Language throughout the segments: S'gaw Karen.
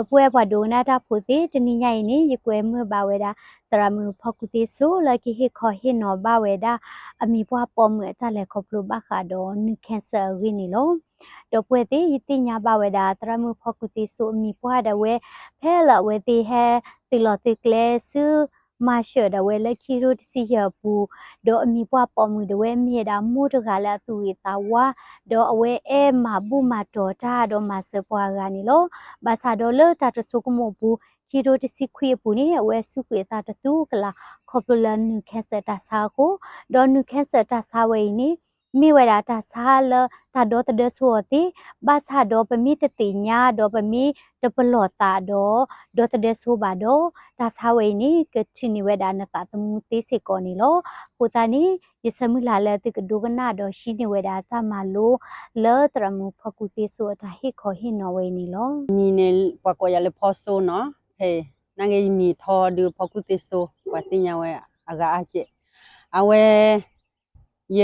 ဒီပုၢ်ဝဲၢ်ပှၤဒိကနၣ်တၢ်ဖိသ့ၣ်, တနံၤညါအံၤန့ၣ် ယကွဲမုာ်ဘၣ်ဝဲဒၣ် သရၣ်မုၣ်ဖီကူသ့စိ လၢကဟ့ၣ်ခီဟ့ၣ်နီၤဘၣ်ဝဲဒၣ် အမံၤပှၢ်ပိာ်မုၣ်အတၢ်လဲၤခီဖျိဘၣ်ဃးဒီး နုၢ် cancer အဂ့ၢ်န့ၣ်လီၤ. ဒီပုၢ်ဝဲၢ်သ့ၣ်, ယသ့ၣ်ညါဘၣ်ဝဲဒၣ် သရၣ်မုၣ်ဖီကူသ့စိအမံၤပှၢ်ဒၣ်ဝဲ ဖဲလၢအဝဲသ့ၣ်ဟဲသုးလီၤသုးကျဲဆူ Marshall ဒၣ်ဝဲလၢခံကထိတဆံယဲၢ်အပူၤ, ဒီးအမံၤပှၢ်ပိာ်မုၣ်ဒၣ်ဝဲမ့ၢ်ဝဲဒၣ်မိၢ်တဂၤလၢအသူၣ်ဂ့ၤသးဝါ, ဒီးအဝဲအဲၣ်မၤဘူၣ်မၤတီၤတၢ်ဒီးမၤစၢၤပှၤဂၤန့ၣ်လီၤ. ဘၣ်ဆၣ်ဒီးလၢတၢ်တဆိကမိၣ်အပူၤ ခံကထိတဆံခွံအပူၤန့ၣ် အဝဲစူးကွံာ်အသးတသူကလး ခီဖျိလၢနုၢ် cancer တၢ်ဆါအဃိ, ဒီးနုၢ် cancer တၢ်ဆါဝဲအံၤန့ၣ် မ့ၢ်ဝဲဒၣ်တၢ်ဆါလၢတၢ်ဒီသဒၢဆိအီၤသ့, ဘၣ်ဆၣ်ဒီးပမ့ၢ်တသ့ၣ်ညါဒီးပမ့ၢ်တပလီၢ်သးဒီး ဒီသဒၢဆိဘၣ်ဒီး တၢ်ဆါဝဲအံၤန့ၣ် ကထုးန့ၢ်ဝဲဒၣ်နသးသမူသ့စ့ၢ်ကီးန့ၣ်လီၤ. အဃိသတးန့ၣ် ယဆၢမုၢ်လၢ်လၢသုကဒိကနၣ်ဒီးဟံးန့ၢ်ဝဲဒၣ်တၢ်မၤလိ လၢသရၣ်မုၣ်ဖီကူသ့စိအတၢ်ဟ့ၣ်ခီဟ့ၣ်နီၤဝဲအံၤန့ၣ်လီၤ. မံၤန့ၣ် ပှၤကိးယၤလၢဖီစိနီၤ, ဖဲ နာ်က့ယမံၤထီဒုးဖီကူသ့စိ ပှၤသ့ၣ်ညါဝဲအဂၤအါကဲး. အဝဲ ယ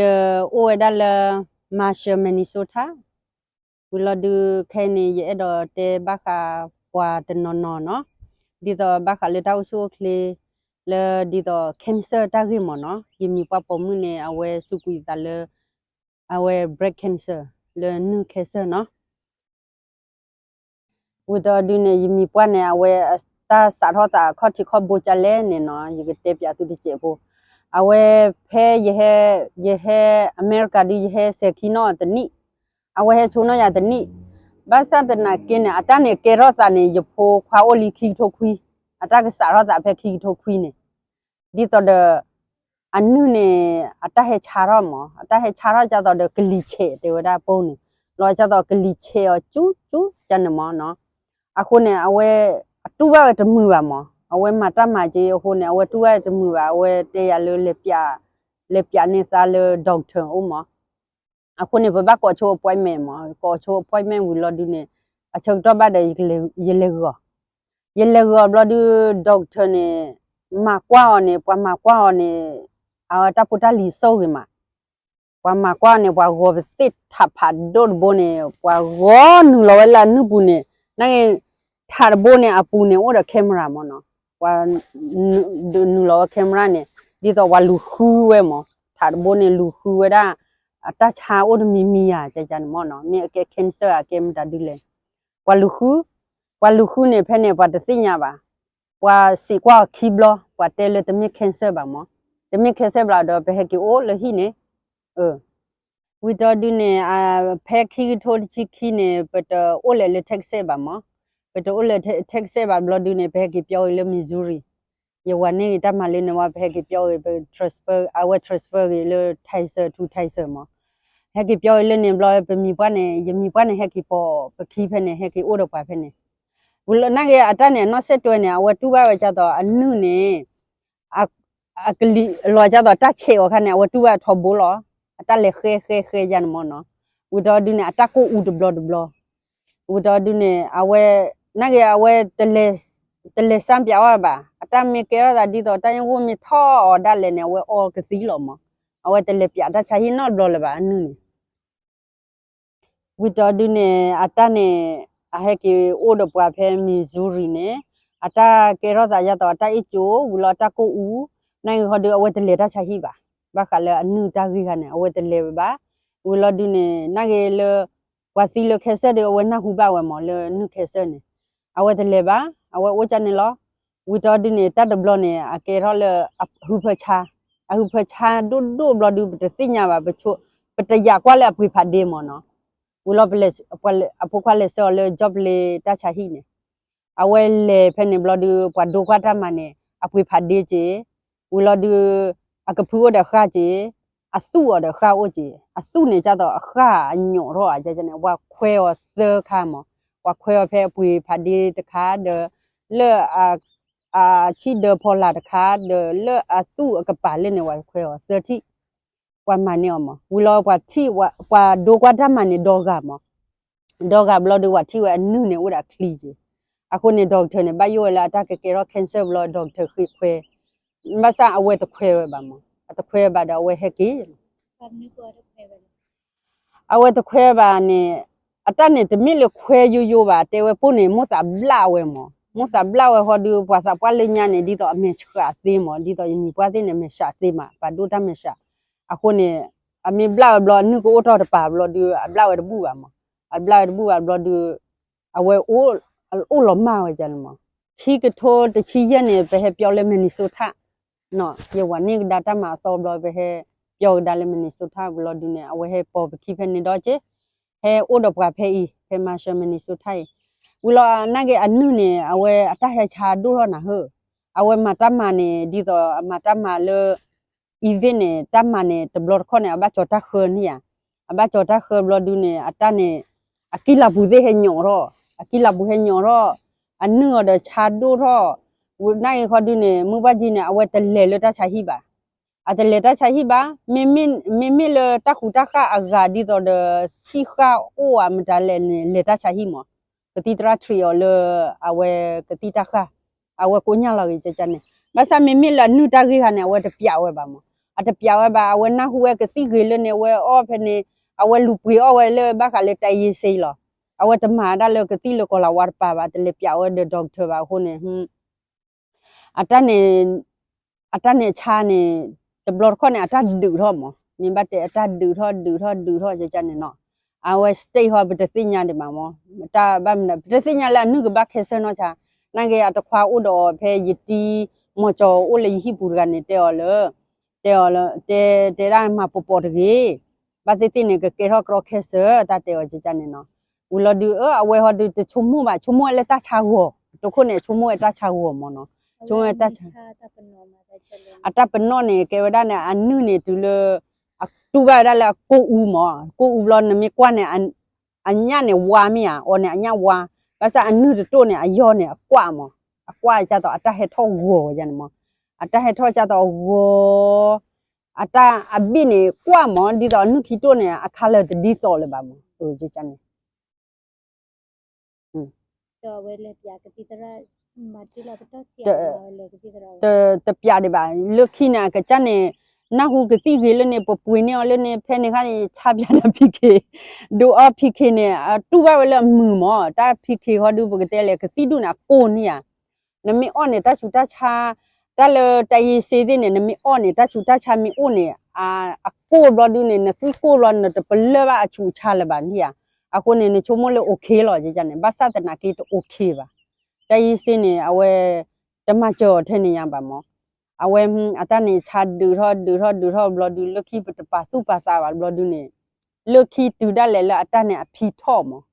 အိၣ်ဝဲဒၣ်လၢ Marshall Minnesota, ဝံၤလီၤဒုးခဲအံၤန့ၣ် ယအဲၣ်ဒိးတဲဘၣ်ဃးပှၤတနီၤနီၤနီၤ, ဒ်သိးဘၣ်ဃးလၢတၢ်အိၣ်ဆူၣ်အိၣ်ချ့ လၢဒ်သိး cancer တၢ်ဂ့ၢ်မ့ၢ်နီၤ, ယမံၤပှၢ်ပိာ်မုၣ်န့ၣ် အဝဲစူးကွံာ်သးလၢ အဝဲ breast cancer လၢနုၢ် cancer နီၤ. ဝံၤဒီးဒုးန့ၣ် ယမံၤပှၢ်န့ၣ် အဝဲတၢ်စးထီၣ်သးအခီၣ်ထံးခီၣ်ဘိကလဲၣ်န့ၣ်နီၤ, ယကတဲပၠးသုတစဲးဖိ. အဝဲဖဲယဟဲ ယဟဲအမဲရကၤဒုး ယဟဲစဲၤခံနီၣ်တနံၣ်, အဝဲဟဲဆိနီၣ်ယၤတနံၣ်, ဘၣ်ဆၣ်သနာ်က့န့ၣ် အတၢ်န့ၣ်ကဲထီၣ်သးန့ၣ် ယဖိခွါအိၣ်လံခံကထိခွံ, အတၢ်ကစးထီၣ်သးဖဲခံကထိခွံန့ၣ်, ဒ်သိးဒီး အနုၢ်န့ၣ် အတၢ်ဟဲဆါထီၣ်မး, အတၢ်ဟဲဆါထီၣ်ဒ်သိးဒီးကလံၤဆဲးတဲဝဲဒၣ်ပိန့ၣ်, လီၤဒ်သိးကလံၤဆဲးအီၤကၠူကၠူကန့ၣ်မးနီၤ. အဃိန့ၣ် အဝဲ အတူၢ်ဘၣ်ဝဲတမုာ်ဘၣ်မး, အဝဲမၤတၢ်မၤက့အဃိန့ၣ် အဝဲတူၢ်ဘၣ်ဝဲတမုာ်ဘၣ်, အဝဲတဲယၤလၢလဲၤပၠး လဲၤပၠးန့ၢ်သးလၢ doctor အိၣ်မး. အဃိန့ၣ် ပဘၣ်ကိးဆိ appointment မး, ကိးဆိ appointment ဝံၤလီၤဒုးန့ၣ် အဆၢကတီၢ်ဘၣ်ဒီး ယလဲၤဂီၤ, ယလဲၤဂီၤဘျီဒုး doctor န့ၣ် မၤကွၢ်အီၤန့ၣ် ပှၤမၤကွၢ်အီၤန့ၣ် အတၢ်ဖိတၢ်လံၤစိဂ့ၤမး, ပှၤမၤကွၢ်အီၤန့ၣ် ပှၤဂီၤပသ့ၣ်ထးဖးဒိၣ်တဘိန့ၣ် ပှၤဂီၤနုာ်လီၤဝဲလၢအနုၢ်ပူၤန့ၣ်, နာ်က့ ထးတဘိန့ၣ် အပူၤန့ၣ် အိၣ်ဒီး camera မးနီၤ, ပှၤ နုာ်လီၤဝဲ camera န့ၣ် ဒ်သိးပှၤလူၤဃုဝဲမး, ထးတဘိန့ၣ် လူၤဃုဝဲဒၣ် အတၢ်ဆါအိၣ်တမံၤမံၤဧါ ကန့ၣ်မးနီၤ, မ့ၢ်အကဲ cancer ဧါ ကဲမတၤဒုလဲၣ်, ပှၤလူၤဃု, ပှၤလူၤဃုန့ၣ် ဖဲန့ၣ် ပှၤတသ့ၣ်ညါဘၣ်, ပှၤစံးကွၢ်အီၤခံဘျီ ပှၤတဲလၢတမ့ၢ် cancer ဘၣ်မး, တမ့ၢ် cancer ဘၣ်ဒီး ပဟဲက့ၤအိၣ်လၢဟံၣ်န့ၣ် ဝံၤဒီးဒုးန့ၣ် ဖဲခံကထိတဆံခံန့ၣ် ပတအိၣ်လဲၤလၢ Texas ဘၣ်မး, ပတအိၣ်လၢ Texas ဘၣ်ဘျီဒုးန့ၣ် ပဟဲက့ၤပၠီဂ့ၤလၢ Missouri, ယဝၤန့ၢ်ဂ့ၤတၢ်မၤလၢန့ၣ်ဝံၤ ပဟဲက့ၤပၠီဂ့ၤ ပ transfer, အဝဲ transfer ဂ့ၤလၢ Tyson to Tyson မး, ဟဲက့ၤပၠီဂ့ၤလၢန့ၣ်ဘျီ ပမံၤပှၢ်န့ၣ် ယမံၤပှၢ်န့ၣ် ဟဲက့ၤပိာ်ပခံဖဲန့ၣ် ဟဲက့ၤအိၣ်ဒီးပှၤဖဲန့ၣ်, ဝံၤလီၤနာ်က့ အတၢ်န့ၣ် အနီၢ်စဲးတွဲန့ၣ် အဝဲတူၢ်ဘၣ်ဝဲဒ်သိးအနုၢ်န့ၣ် အကလံၤလီၤဒ်သိးတၢ်ဆဲးအီၤခါန့ၣ် အဝဲတူၢ်ဘၣ်ထီဘိလီၤ, အတၢ်လဲၤဃဲဃဲဃဲယါန့ၣ်မးနီၤ, ဝံၤဒီးဒုးန့ၣ် အတၢ်ကိၢ်အူတဘျီတဘျီ, ဝံၤဒီးဒုးန့ၣ် အဝဲ နာ်က့ အဝဲ တလဲၤစၢ်ပၠးအီၤဘၣ်, အတၢ်မ့ၢ်ကဲထီၣ်သးဒ်သိးတၢ်ညိၣ်ဂိၢ်မ့ၢ်ထီၣ်အီၤဒၣ်လဲာ်န့ၣ် အဝဲအီကသံလီၤမး, အဝဲတလဲၤပၠးတၢ်ဆါဟံၣ်နီတဘျီလၢၤဘၣ် အနုၢ်န့ၣ် ဝံၤဒီးဒုးန့ၣ် အတၢ်န့ၣ် အဟဲက့ၤအိၣ်ဒီးပှၤဖဲ Missouri န့ၣ် အတၢ်ကဲထီၣ်သးယါသိးအတၢ်အ့ၣ်ကၠိ ဝံၤလီၤအတၢ်ကိၢ်အူ, နာ်က့ဟီဒုး အဝဲတလဲၤတၢ်ဆါဟံၣ်ဘၣ်, ဘၣ်ဃးလၢအနုၢ်တၢ်ဂ့ၢ်ခါန့ၣ် အဝဲတလဲၤဝဲဘၣ်, ဝံၤလီၤဒုးန့ၣ် နာ်က့လၢ ပှၤသံလၢ cancer ဒီး အဝဲနၢ်ဟူဘၣ်ဝဲမးလၢနုၢ် cancer န့ၣ်, အဝဲတလဲၤဘၣ်, အဝဲအိၣ်ကၢန့ၣ်လီၤ. ဝံၤဒီးဒုးန့ၣ် တၢ်တဘျီန့ၣ် အကဲထီၣ်လၢအဟုဖၢဆါ, အဟုဖၢဆါဒိၣ်ဒိၣ်ဘျီဒုး ပတသ့ၣ်ညါဘၣ်, ပတယာ်ကွၢ်လၢအပှ့ၤဖးဒ့မးနီၤ, ဝံၤလီၤ အဖိခွါလဲၤဆှၢအီၤလၢ job လ့တၢ်ဆါဟံၣ်န့ၣ်, အဝဲလဲၤဖဲန့ၣ်ဘျီဒုး ပှၤဒိကွၢ်တၢ်မၤန့ၣ် အပှ့ၤဖးဒ့က့ၤ, ဝံၤလီၤဒုး အကဖုအိၣ်ဒီးဃၢ်က့ၤ, အသူၣ်အီၤဒီးဃၢ်အိၣ်က့ၤ, အသူၣ်န့ၣ် ဒ်သိးအဃၢ်အညိးထီၣ်ဧါန့ၣ် ပှၤခွဲးအီၤသၢခါမး, ပှၤခွဲးအီၤဖဲအပှ့ၤဖးဒ့တခါဒီး လၢ အဆံၣ်ဒၢဖီလာ်တခါဒီး လၢအသူၣ်အကပၤလၢန့ၣ် ပှၤခွဲးအီၤသၢထံၣ်, ပှၤမၤန့ၢ်အီၤမး, ဝံၤလီၤပှၤထံၣ် ပှၤဒိကွၢ်တၢ်မၤန့ၣ် ဒီဂၤမး, ဒီဂၤဘျီဒုး ပှၤထံၣ်ဝဲအနုၢ်န့ၣ် အိၣ်ဒီးအချံက့ၤ, အဃိန့ၣ် doctor န့ၣ် ဘၣ်ယိၣ်ဝဲလၢအတၢ်ကကဲထီၣ် cancer ဘျီ doctor ဃ့ခွဲး, ဘၣ်ဆၣ်အဝဲတခွဲးဝဲဘၣ်မး, အတခွဲးဝဲဘၣ်ဒီးအဝဲဟဲက့ၤ အဝဲတခွဲးဘၣ်န့ၣ် အတၢ်န့ၣ်တမ့ၢ်လၢခွဲယိယိဘၣ်, တဲဝဲပိၢ်န့ၣ် မိၢ်သးဘျၣ်ဝဲမး, မိၢ်သးဘျၣ်ဝဲဃီဒုး ပှၤသးပှၢ်လၢညါန့ၣ် ဒ်သိးအမဲာ်ဆှးသ့မး, ဒ်သိးယမံၤပှၢ်သ့ၣ်န့ၣ် မဲာ်ဆှးသ့မး, ပာ်ဒိၣ်တၢ်မဲာ်ဆှး, အဃိန့ၣ် အမ့ၢ်ဘျၣ်ဝဲဘျီ အနုၢ်ကအိၣ်ထီၣ်တပၤဘျီဒုး အဘျၣ်ဝဲတဘူၣ်ဘၣ်မး, အဘျၣ်ဝဲတဘူၣ်ဘၣ်ဘျီဒုး အဝဲအိၣ်လီၤမၢ်ဝဲဒ်န့ၣ်မး, ခံကထိတဆံယဲၢ်န့ၣ် ပဟဲပၠီလၢ Minnesota ယဝၤန့ၢ်ကဒါတၢ်မၤအသီဘျီ ပဟဲပၠီကဒါလၢ Minnesota ဘျီဒုးန့ၣ် အဝဲဟဲပိာ်ပခံဖဲန့ၣ်ဒီးက့ ဟဲအိၣ်ဒီးပှၤဖဲအံၤ ဖဲ Marshall Minnesota အံၤ, ဝံၤလီၤနာ်က့အနုၢ်န့ၣ် အဝဲအတၢ်ဟဲဆါဒိၣ်ထီၣ်နၤဧၢ, အဝဲမၤတၢ်မၤန့ၣ် ဒ်သိးအမၤတၢ်မၤလၢ အံၤဝ့ၢ်န့ၣ် တၢ်မၤန့ၣ် တဘျီတခီၣ်န့ၣ် အဘၣ်ကၠီၤတၢ်ဃၢန့ၣ်ဧါ, အဘၣ်ကၠီၤတၢ်ဃၢဘျီဒုးန့ၣ် အတၢ်န့ၣ် အကံၢ်လၤပူၤသ့ၣ်ဟဲညိးထီၣ်, အကံၢ်လၤပူၤဟဲညိးထီၣ်, အနုၢ်အီၤဒီးဆါဒိၣ်ထီၣ်, နာ်က့ဃီဒုးန့ၣ် မုၢ်ဘၣ်ကံန့ၣ် အဝဲတလဲၤလၢတၢ်ဆါဟံၣ်ဘၣ်, အတလဲၤတၢ်ဆါဟံၣ်ဘၣ်, မ့မ့ၢ်လၢတၢ်ဃူတၢ်ဃၣ်အဂၤဒ်သိးဒီး ဆံၣ်ဃၣ်အိၣ်ဧါမတၤလဲၣ်န့ၣ် လဲၤတၢ်ဆါဟံၣ်မး, ကသံၣ်သရၣ်ထံးအီၤလၢ အဝဲကသံၣ်တၢ်ဃၣ်, အဝဲကိးညါလီၤဂ့ၤကကန့ၣ်, ဘၣ်ဆၣ်မ့မ့ၢ်လၢအနုၢ်တၢ်ဂ့ၢ်ခါန့ၣ် အဝဲတပျးဝဲဘၣ်မး, အတပျးဝဲဘၣ်, အဝဲနၢ်ဟူဝဲကသံၣ်ဂ့ၤလၢန့ၣ် အဝဲအီၣ်ဖဲန့ၣ်, အဝဲလူၤပှ့ၤအီၣ်ဝဲလၢဘၣ်ဃးလၢတၢ်ယ့စ့လီၤ, အဝဲတမၤဒၣ်လၢကသံၣ်လၢကီၤလၤဝါတပၤဘၣ်, တလဲၤပျးဝဲဒီး doctor ဘၣ်အဃိန့ၣ် အတၢ်န့ၣ် အတၢ်န့ၣ်အဆါန့ၣ် တဘျီတခီၣ်န့ၣ် အတၢ်ဒုးထီၣ်မး, မ့ၢ်ဘၣ်တဲအတၢ်ဒုးထီၣ်ဒုးထီၣ်ဒုးထီၣ်ကကန့ၣ်နီၤ, အဝဲ state ဟီ ပတသ့ၣ်ညါဒံးဘၣ်မး, တၢ်ဘၣ်မနုၤ ပတသ့ၣ်ညါလၢအနုၢ်ကဘၣ် cancer နီၢ်ဆါ, နာ်က့အတခွါအိၣ်ဒီးအီၤဖဲယတံၤ မီၤကၠီၤအိၣ်လၢယဟံၣ်ပူၤတဂၤန့ၣ် တဲအီၤလၢ တဲအီၤလၢ တဲ တဲဒၣ်မၤပိာ်ပိာ်တဂ့ၤ, ဘၣ်သ့ၣ်သ့ၣ်န့ၣ် ကကဲထီၣ်ကြီ cancer တၢ်တဲအီၤကကန့ၣ်နီၤ, ဝံၤလီၤဒုး အဝဲဟီဒုးတဆိကမိၣ်ဘၣ်, ဆိကမိၣ်ဝဲလၢတၢ်ဆါဂီၤ, တခိၣ်န့ၣ်ဆိကမိၣ်ဝဲတၢ်ဆါဂီၤမးနီၤ, ဆိကမိၣ်ဝဲတၢ်ဆါ အတၢ်ပနီၣ်န့ၣ် ကဲဝဲဒၣ်န့ၣ် အနုၢ်န့ၣ်တုၤလၢ အတူၢ်ဘၣ်ဝဲဒၣ်လၢအကိၢ်အူမး, ကိၢ်အူဘျီနမ့ၢ်ကွၢ်န့ၣ် အညၣ်န့ၣ်ဝါမ့ၢ်ဧါ, အီၤန့ၣ်အညၣ်ဝါ, ဘၣ်ဆၣ်အနုၢ်တတိၢ်န့ၣ် အယီၢ်န့ၣ်အကွၢ်မး, အကွၢ်ကၢ်သိးအတၢ်ဟဲထီၣ်ဂီၤယၤန့ၣ်မး, အတၢ်ဟဲထီၣ်ကၢ်သိးအဂီၤ, အတၢ်အဘ့ၣ်န့ၣ်ကွၢ်မး, ဒ်သိးအနုၢ်ခံတိၢ်န့ၣ် အ color တဒ်သိးလၢၤဘၣ်မး, န့ၣ် တပျးဒံးဘၣ်, လၢခံန့ၣ် အကစၢ်န့ၣ် နၢ်ဟူကသံၣ်ဂ့ၤလၢန့ၣ် ပပှ့ၤန့ၢ်အီၤလၢန့ၣ် ဖဲန့ၣ်ခါန့ၣ် ဆါပျးတၢ် PK, ဒိးအီၣ် PK န့ၣ် အတူၢ်ဘၣ်ဝဲလၢအမုာ်မး, တၢ် PK ဃီဒုး ပကတဲလဲၣ် ကသံၣ်ဒူၣ်န့ၣ် အကိၢ်န့ၣ်ဧါ, နမ့ၢ်အီၣ်န့ၣ် တၢ်ဆူးတၢ်ဆါ, တၢ်လၢတၢ်ယ့စ့သ့ၣ်န့ၣ် နမ့ၢ်အီၣ်န့ၣ် တၢ်ဆူးတၢ်ဆါမ့ၢ်အိၣ်န့ၣ် အကိၢ်ဘျီဒုးန့ၣ် နသွံၣ်ကိၢ်ဘျီ နတပလၢၢ်ဘၣ်အဆူးအဆါလၢၤဘၣ်န့ၣ်ဧါ, အဃိန့ၣ် နဆိကမိၣ်လၢ okay လီၤန့ၣ်, ဘၣ်ဆၣ်သနာ်က့တ okay ဘၣ်, တၢ်ယ့စ့န့ၣ် အဝဲ တမၤစၢၤအီၤထဲန့ၣ်ညါဘၣ်မး, အဝဲ အတၢ်န့ၣ်ဆါဒုးထီၣ်ဒုးထီၣ်ဒုးထီၣ်ဘျီဒုး လၢခံပတပာ်သူၣ်ပာ်သးဘၣ်ဘျီဒုးန့ၣ်, လၢခံတုၤဒၣ်လဲာ်လၢအတၢ်န့ၣ်အဖံထီၣ်မး,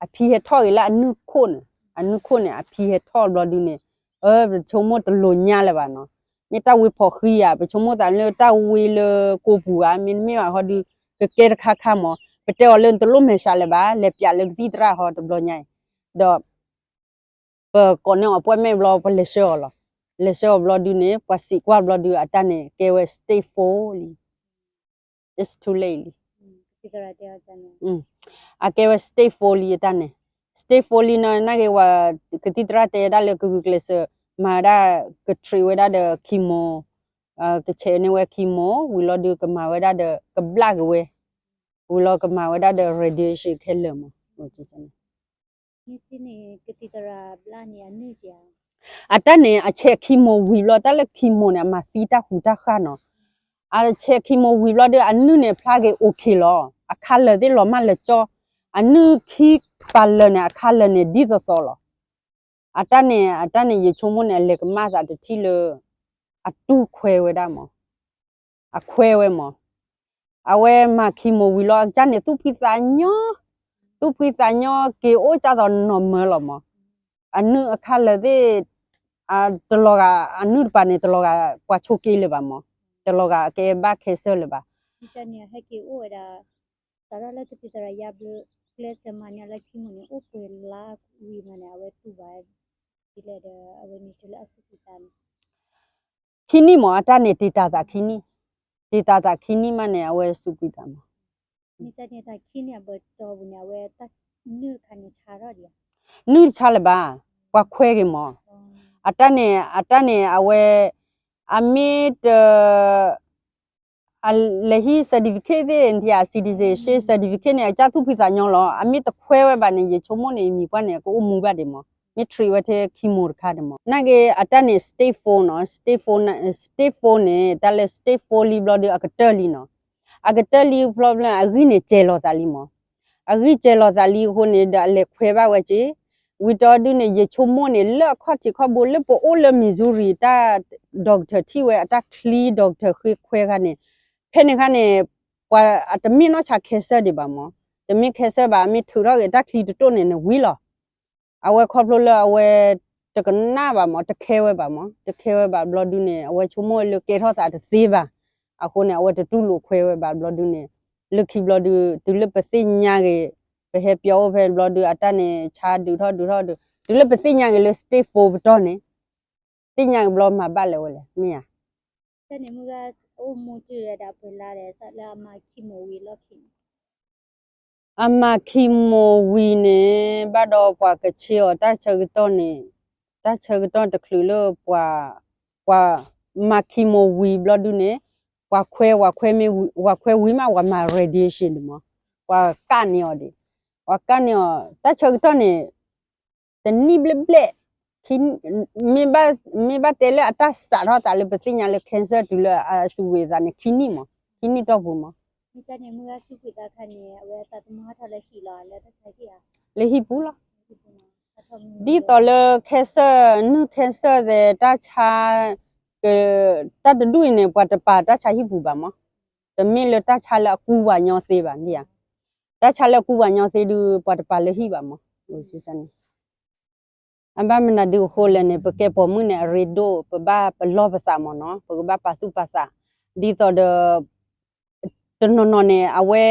အဖံဟဲထီၣ်ဂ့ၤလၢအနုၢ်ခိၣ်န့ၣ်, အနုၢ်ခိၣ်န့ၣ် အဖံဟဲထီၣ်ဘျီဒုးန့ၣ်, အ ပဆိကမိၣ်တလိၤညါလၢၤဘၣ်နီၤ, မ့ၢ်တၢ်ဝ့ဖီၣ်ဃံဧါ, ပဆိကမိၣ်သးလၢတၢ်ဝ့လၢကိာ်ပူၤဧါ, မ့တမ့ၢ်ဘၣ်ဃီဒုး ကကဲတခါခါမး, ပတဲအီၤလၢနတလိၣ်မဲာ်ဆှးလၢၤဘၣ်, လဲၤပျးလၢကသံၣ်သရၣ်ဃီတဘျီညါအံၤ, ဒီး ပကိးန့ၢ်အီၤ appointment ဘျီ ပလဲၤဆှၢအီၤလီၤ, လဲၤဆှၢအီၤဘျီဒုးန့ၣ် ပှၤစံးကွၢ်ဘျီဒုး အတၢ်န့ၣ် ကဲဝဲ stage four လံ, it's too late လံ, အကဲဝဲ stage four လံအတၢ်န့ၣ်, stage four လံနီၤ, နာ်က့ၤဝဲ ကသံၣ်သရၣ်တဲဒၣ်လၢကဂုာ်ကျဲးစၢး မၤဝဲဒၣ် က treat ဝဲဒၣ်ဒီး chemo, ကဆဲးန့ၢ်ဝဲ chemo ဝံၤလီၤဒုး ကမၤဝဲဒၣ်ဒီး ကဘျၣ်က့ၤဝဲ, ဝံၤလီၤကမၤဝဲဒၣ်ဒီး radiation ခဲလၢာ်မး အတၢ်န့ၣ် အဆဲး chemo ဝံၤဘျီ တၢ်လၢ chemo န့ၣ် အမၤသံတၢ်ဟူးတၢ်ဃၣ်နီၤ, အဆဲး chemo ဝံၤဘျီဒီး အနုၢ်န့ၣ်ဖျါက့ၤ okay လီၤ, အ color သ့ၣ်လီၤမၢ်လၢာ်ကၠီ, အနုၢ်ခံပာ်လၢာ်န့ၣ် အ color န့ၣ် ဒ်သိးသိးလီၤ, အတၢ်န့ၣ် အတၢ်န့ၣ် ယဆိကမိၣ်န့ၣ် အလဲၤကမၣ်သးတထံၣ်လၢ အတူၢ်ခွဲဝဲဒၣ်မး အခွဲဝဲမး, အဝဲမၤ chemo ဝံၤလီၤ အကစၢ်န့ၣ် သူၣ်ဖှံသးညီ, သူၣ်ဖှံသးညီ က့ၤအိၣ်ကၢ်သိးနီၢ်မၢလီၤမး, အနုၢ်အခါလၢာ်သ့ၣ် တလီၤဂာ် အနုၢ်တပၤန့ၣ် တလီၤဂာ်ပှၤဆိးက့လၢၤဘၣ်မး, တလီၤဂာ်အကဲဘၣ် cancer လၢၤဘၣ် ခံနံၣ်မး အတၢ်န့ၣ် တ့တၢ်သးခံနံၣ်, ခံနံၣ်မး အတၢ်န့ၣ် တ့တၢ်သးခံနံၣ်, တ့တၢ်သးခံနံၣ်မးန့ၣ် အဝဲစူးကွံာ်သးမး, နုၢ်တဆါလၢၤဘၣ်, ပှၤခွဲက့ၤမး, အတၢ်န့ၣ် အတၢ်န့ၣ် အဝဲ အမ့ၢ်တ လဲၤဟံး certificate သ့ၣ် နထံၣ်ဧါ citizenship certificate န့ၣ် အကၢ်သူၣ်ဖှံသးညီလီၤ. အမ့ၢ်တခွဲဝဲဘၣ်န့ၣ် ယဆိကမိၣ်န့ၣ် ယမံၤပှၢ်န့ၣ် ကအိၣ်မူဘၣ်ဒံးမး, မ့ၢ် treat ဝဲထဲ chemo တခါဒံးမး. နာ်က့အတၢ်န့ၣ် stage four နီၤ, stage four န့ၣ် တၢ်လၢ stage four လံဘျီဒုး အကတၢၢ်လံနီၤ. အကတၢၢ်လံဘျီဘျီ အဂံၢ်န့ၣ်စဲၤလီၤသးလံမး. အဂံၢ်စဲၤလီၤသးလံအဃိန့ၣ်ဒီး အလဲၤခွဲဘၣ်ဝဲက့ၤ ဝံၤတီဒုန့ၣ် ယဆိကမိၣ်န့ၣ် လၢအခီၣ်ထံးခီၣ်ဘိ လၢပအိၣ်လၢ Missouri တၢ် doctor ထံၣ်ဝဲ အတၢ်ချံ doctor ဃ့ခွဲခါန့ၣ်, ဖဲန့ၣ်ခါန့ၣ် ပှၤအတမ့ၢ်နီၢ်ဆါ cancer ဒံးဘၣ်မး, တမ့ၢ် cancer ဘၣ်, အမ့ၢ်ထုးထီၣ်က့ၤတၢ်ချံတတိၢ်န့ၣ် နဝံၤလီၤ. အဝဲခီဖျိလၢအဝဲ တကနၣ်ဘၣ်မး, တခဲဝဲဘၣ်မး, တခဲဝဲဘၣ်ဘျီဒုန့ၣ် အဝဲဆိကမိၣ်လၢကဲထီၣ်သးတသ့ဘၣ်. အဃိန့ၣ် အဝဲတတူၢ်လိာ်ခွဲဝဲဘၣ်ဘျီဒုန့ၣ်, လၢခံဘျီဒု တုၤလၢပသ့ၣ်ညါက့ၤ, ပဟဲပၠီအိၣ်ဖဲဘျီဒု အတၢ်န့ၣ် ဆါဒုးထီၣ်ဒုးထီၣ်ဒုး, တုၤလၢပသ့ၣ်ညါက့ၤလၢ stage four ပတီၢ်န့ၣ်, သ့ၣ်ညါက့ၤဘျီမၤဘၣ်လဲၣ်ဝဲလဲၣ် မ့ၢ်ဧါ. အမၤ chemo ဝံၤန့ၣ် ဘၣ်ဒီးပှၤကဆ့အီၤတၢ်ဆၢကတီၢ်န့ၣ်, တၢ်ဆၢကတီၢ်တချုးလၢပှၤ, ပှၤမၤ chemo ဝံၤဘျီဒုန့ၣ်, ပှၤခွဲ, ပှၤခွဲဝံၤမး ပှၤမၤ radiation ဒံးမး, ပှၤကၣ်န့ၢ်အီၤဒံး, ပှၤကၣ်န့ၢ်အီၤ တၢ်ဆၢကတီၢ်န့ၣ် တနံၣ်ဘျဲၣ်ဘျဲၣ်, မ့ၢ်ဘၣ်တဲလၢအတၢ်စးထီၣ်သးလၢပသ့ၣ်ညါလၢ cancer တုၤလၢအသူၣ်ဂ့ၤသးန့ၣ် ခံနံၣ်မး, ခံနံၣ်တီၢ်ပူၤမး, လၢဟံၣ်ပူၤလီၤ. ဒ်သိးလၢ cancer, နုၢ် cancer သဲး တၢ်ဆါ, တၢ်တဒူၣ်အံၤန့ၣ် ပှၤတပာ်တၢ်ဆါဟံၣ်ပူၤဘၣ်မး, တမ့ၢ်လၢတၢ်ဆါလၢအကူပှၤညီသ့ဘၣ်, တၢ်ဆါလၢအကူပှၤညီသ့ဒုး ပှၤတပာ်လၢဟံၣ်ဘၣ်မး, အဘၣ်မနုၤဒုးအဃိလဲၣ်န့ၣ် ပကဲပိာ်မုၣ်န့ၣ် အရ့ဒိၣ် ပဘၣ်ပလီၢ်ပသးမးနီၤ, ပကဘၣ်ပာ်သူၣ်ပာ်သး, ဒ်သိးဒီး တနီၤနီၤန့ၣ် အဝဲ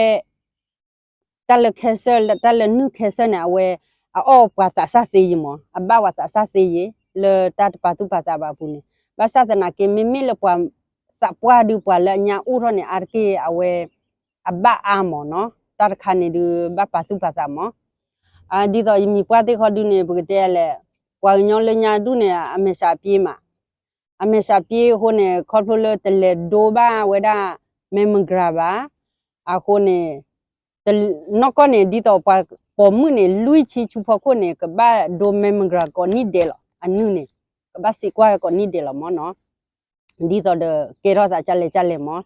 တၢ်လၢ cancer တၢ်လၢနုၢ် cancer န့ၣ် အဝဲ အအီၣ်ပှၤသးစၢ်သ့ယံၤမး, အဘၣ်ပှၤသးစၢ်သ့ယံၤ လၢတၢ်တပာ်သူၣ်ပာ်သးဘၣ်အပူၤန့ၣ်, ဘၣ်ဆၣ်သနာ်က့ မ့မ့ၢ်လၢပှၤသးပှၢ်ဒုး ပှၤလၢအညါအိၣ်ထီၣ်န့ၣ် အါတက့ၢ်အဝဲ အဘၣ်အါမးနီၤ, တၢ်တခါန့ၣ်ဒုး ဘၣ်ပာ်သူၣ်ပာ်သးမး, ဒ်သိးယမံၤပှၢ်သ့ၣ်ခီဒုန့ၣ် ပကတဲလဲၣ်, ပှၤကညီလၢညါဒူၣ်န့ၣ် အမဲာ်ဆှးပျ့ၤမး, အမဲာ်ဆှးပျ့ၤအဃိန့ၣ် ခီဖျိလၢတလဲၤဒိဘၣ်ဝဲဒၣ် mammogram ဘၣ်, အဃိန့ၣ် နီၢ်ကီၢ်န့ၣ် ဒ်သိးပှၤပိာ်မုၣ်န့ၣ် လွံၢ်ဆံဆူဖီခိၣ်န့ၣ် ကဘၣ်ဒိ mammogram ကိးနံၣ်ဒဲးလီၤ, အနုၢ်န့ၣ် ကဘၣ်စံးကွၢ်ကိးနံၣ်ဒဲးလီၤမးနီၤ, ဒ်သိးဒီးကဲထီၣ်သးကလဲၣ်ကလဲၣ်မး,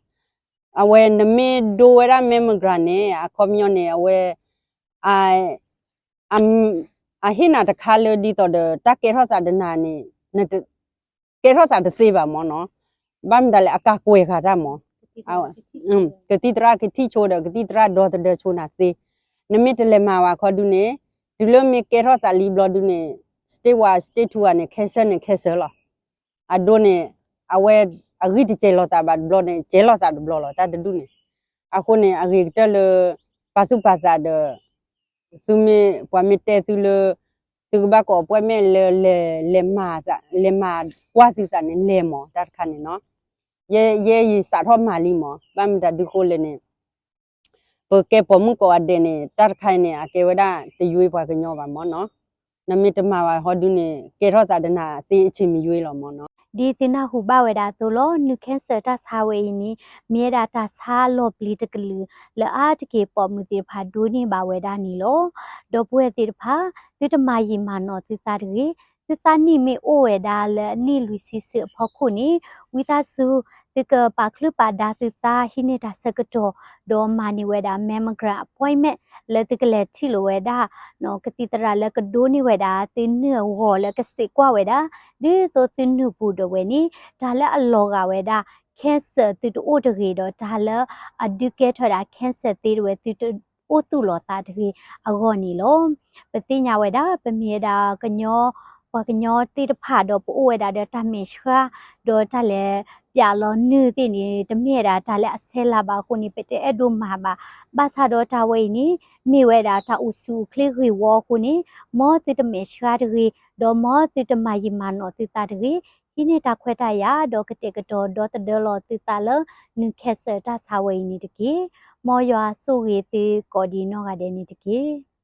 အဝဲနမ့ၢ်ဒိဝဲဒၣ် mammogram န့ၣ် အခီပညီန့ၣ် အဝဲ အဟ့ၣ်နၤတခါလၢဒ်သိးဒီး တၢ်ကဲထီၣ်သးဒီးနၤန့ၣ် ကဲထီၣ်သးတသ့ဘၣ်မးနီၤ, ဘၣ်မတၤလဲၣ် အကးကွဲးဃာ်တၢ်မး, ကသံၣ်သရၣ်ကထံၣ်ဆိဒီး ကသံၣ်သရၣ်ဒီသဒၢဆိနၤသ့, နမ့ၢ်တလဲၤမၤဘၣ်ခီဒုန့ၣ် တုၤလၢမ့ၢ်ကဲထီၣ်သးလံဘျီဒုန့ၣ် stage one stage two န့ၣ် cancer န့ၣ် cancer လီၤ, အဒိန့ၣ် အဝဲ အဂံၢ်တစဲၤလီၤသးဘၣ်တဘျီန့ၣ် စဲၤလီၤသးတဘျီလီၤ တၢ်တဒူၣ်န့ၣ်, အဃိန့ၣ် အဂ့ၤကတၢၢ်လၢ ပာ်သူၣ်ပာ်သးဒီး သုမ့ၢ် ပှၤမ့ၢ်တဲသုလၢ သုကဘၣ်ကိး appointment လၢ လဲၤမၤ လဲၤမၤကွၢ်သုသးန့ၣ် လဲၤမး တၢ်တခါန့ၣ်နီၤ, ယဲ ယဲယစးထီၣ်မၤလံမး ဘၣ်မတၤဒုးဃိလဲၣ်န့ၣ် ပကဲပိာ်မုၣ်ကိးဂၤဒဲးန့ၣ် တၢ်တခါအံၤန့ၣ် အကဲဝဲဒၣ်တယွ့ပှၤကညီဘၣ်မးနီၤ, နမ့ၢ်တမၤဘၣ်ဟီဒုန့ၣ် ကဲထီၣ်သးဒီးနၤသ့အဆံးမံယွ့လီၤမးနီၤ. ဒ်သုနၢ်ဟူဘၣ်ဝဲဒၣ်အသိးလီၤ နုၢ် cancer တၢ်ဆါဝဲအံၤန့ၣ် မ့ၢ်ဝဲဒၣ်တၢ်ဆါလီၤပျံၤတကလုာ် လၢအါတက့ၢ်ပိာ်မုၣ်သ့ၣ်တဖၣ်ဒိးန့ၢ်ဘၣ်ဝဲဒၣ်န့ၣ်လီၤ. ဒီပုၢ်ဝဲၢ်သ့ၣ်တဖၣ် သုတမၤယံာ်မၤနီၢ်သုသးတဂ့ၤ, သုသးနံၣ်မ့ၢ်အိၣ်ဝဲဒၣ်လၢအနံၣ်လွံၢ်ဆံဆူအဖီခိၣ်န့ၣ် ဝံသးစူၤ သုကပာ်ချုးပာ်ဒါသုသး ဟံးန့ၢ်တၢ်ဆၢကတီၢ် ဒီးမၤန့ၢ်ဝဲဒၣ် mammogram appointment လၢသုကလဲၤထံၣ်လိာ်ဝဲဒၣ် ကသံၣ်သရၣ်လၢကဒိးန့ၢ်ဝဲဒၣ်သုနုၢ်အဂီၢ်လၢကစံးကွၢ်ဝဲဒၣ် ဒ်သိးသုနုၢ်ပူၤဒၣ်ဝဲန့ၣ် တၢ်လၢအလီၤဂာ်ဝဲဒၣ် cancer သုတအိၣ်တဂ့ၤဒီး တၢ်လၢအဒုးကဲထီၣ်ဝဲဒၣ် cancer သ့ဒၣ်ဝဲ သုတအိၣ်သူၣ်လီၤသးတဂ့ၤအဂီၢ်န့ၣ်လီၤ. ပသ့ၣ်ညါဝဲဒၣ် ပမ့ၢ်ဝဲဒၣ်ကညီ ပှၤကညီသ့ၣ်တဖၣ်ဒီး ပအိၣ်ဝဲဒၣ်ဒီးတၢ်မဲာ်ဆှး ဒီးတၢ်လဲၤပျးလီၤနုၢ်သ့ၣ်န့ၣ် တမ့ၢ်ဝဲဒၣ်တၢ်လၢအဆဲးလၤဘၣ်အဃိန့ၣ် ပတအဲၣ်ဒိးမၤဘၣ်. ဘၣ်ဆၣ်ဒီးတၢ်ဝဲအံၤန့ၣ် မ့ၢ်ဝဲဒၣ်တၢ်အိၣ်ဆူၣ်အိၣ်ချ့ဂ့ၢ်ဝီအဃိန့ၣ် မ်သုတမဲာ်ဆှးတဂ့ၤ, ဒီးမ်သုတမၤယံာ်မၤနီၢ်သုသးတဂ့ၤ, ဟံးန့ၢ်တၢ်ခွဲးတၢ်ယာ် ဒီးကတဲာ်ကတီၤဒီသဒၢလီၤသုသးလၢ နုၢ် cancer တၢ်ဆါဝဲအံၤန့ၣ်တက့ၢ်. မ်ယွၤဆိၣ်ဂ့ၤသုကိးဒံးနီၢ်ဂၤဒဲးန့ၣ်တက့ၢ်.